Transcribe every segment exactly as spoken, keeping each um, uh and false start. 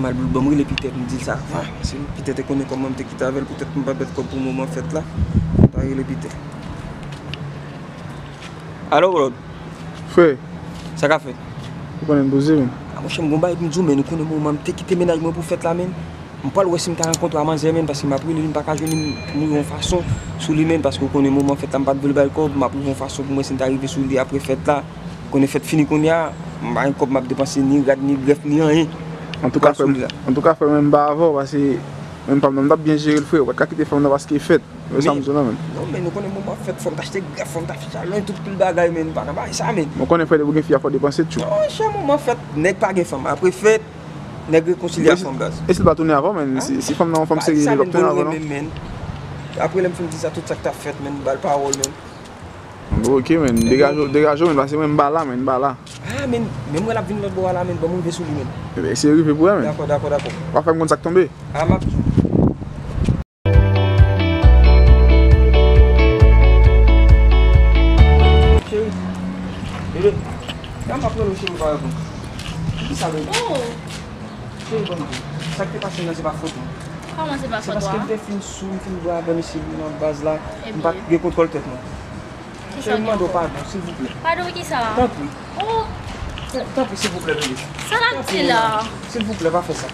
Mal pou l ban m rele Pitè pou m di l sa. Ah, si Pitè te konnen kòman m te kite avè l, poutèt m pa mèt kòb pou moman fèt la, m ta rele Pitè. Alo, Rod. Frè. Sa k ap fèt? Ou konnen m poze, men. Ah, monchè, m gon bagay pou m di w, men. Ou konnen moman m te kite mennaj mwen pou fèt la, men. M pral wè si m ka rankontre a manzè, men, paske m ap rele li, m pa ka jwenn li, m rive yon fason sou li, men, paske ou konnen moman fèt la, m pa t vle bay kòb, m ap rive yon fason pou m wè si m ta rive sou li apre fèt la. Konnen fèt fini kounye a, m pa gen kòb m ap depanse, ni rad, ni grèf, ni anyen. Antouka, frè, antouka, frè, men m pa avè w, paske menm pa m nan, m t ap byen jere l, frè. Ou pa t ka kite fanm nan paske fèt. Wè sa m di w la, men. Non, men, ou konnen moman fèt, fò m t achte grèf, fò m t achte chalon, tout pil bagay, men, m pa nan bagay sa, men. Bon, konnen, frè, depi w gen fi a, fò w depanse, tchou. Non, monchè, moman fèt, nèg pa gen fanm. Apre fèt, nèg rekonsilye ak fanm, baz. E si l pa tounen avè w, men, si, si fanm nan yon fanm serye, li p ap tounen avè w, non. Apre, lè m fin di sa, tout sa k t ap fèt, men, m ba l pawòl, men. Bon, ok, men. Degaje w, degaje w, men, paske mwen, m pa la, men, m pa la. Ah, men, men mwen l ap vin lòt bò a la, men, ban m rive sou li, men. Ebyen, eseye rive pou wè, men. Dakò, dakò, dakò. W a fè m konn sa k tonbe. Ah, m ap di w. Cheri, bebe, la m ap rele w, cheri, ou pa reponn. Poukisa, bebe? Oh! Cheri, ban m di w, sa k te pase m nan, se pa fòt mwen. Kòman se pa fòt ou a? Se paske m te fin sou, m fin bwè avè mesye nan baz la, m pa t gen kontwòl tèt mwen. Cheri, m mande w padon, silvouplè. Padon kisa? Tanpri. Oh! Tanpri, silvouplè, bebe. Sa l ap di la? Silvouplè, pa fè sa.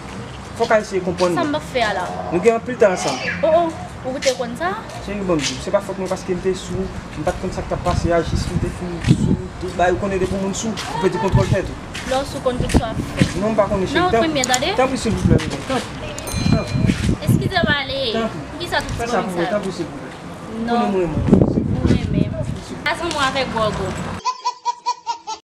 Fòk Ayisyen konprann nou. Sa m ap fè a la? Nou gen anpil tan ansanm. Oh, oh, ou te konn sa? Cheri, ban m di w, se pa fòt mwen paske m te sou, m pa t konn sa k t ap pase a, jis m te fin sou, tout bagay, ou konnen depi moun sou, ou pèdi kontwòl tèt ou. Lè w sou konn tout sa w ap fè. Non, m pa konnen, cheri. Nan premye, tande. Tanpri, silvouplè, bebe. Tanpri. Tanpri. Eskize m ale. Tanpri. Poukisa tout ti bagay sa yo? Fè sa pou mwen, tanpri, silvouplè. Non. Ou konnen m renmen w. Ou renmen m. Silvouplè. Pa zanmi avèk Gògò.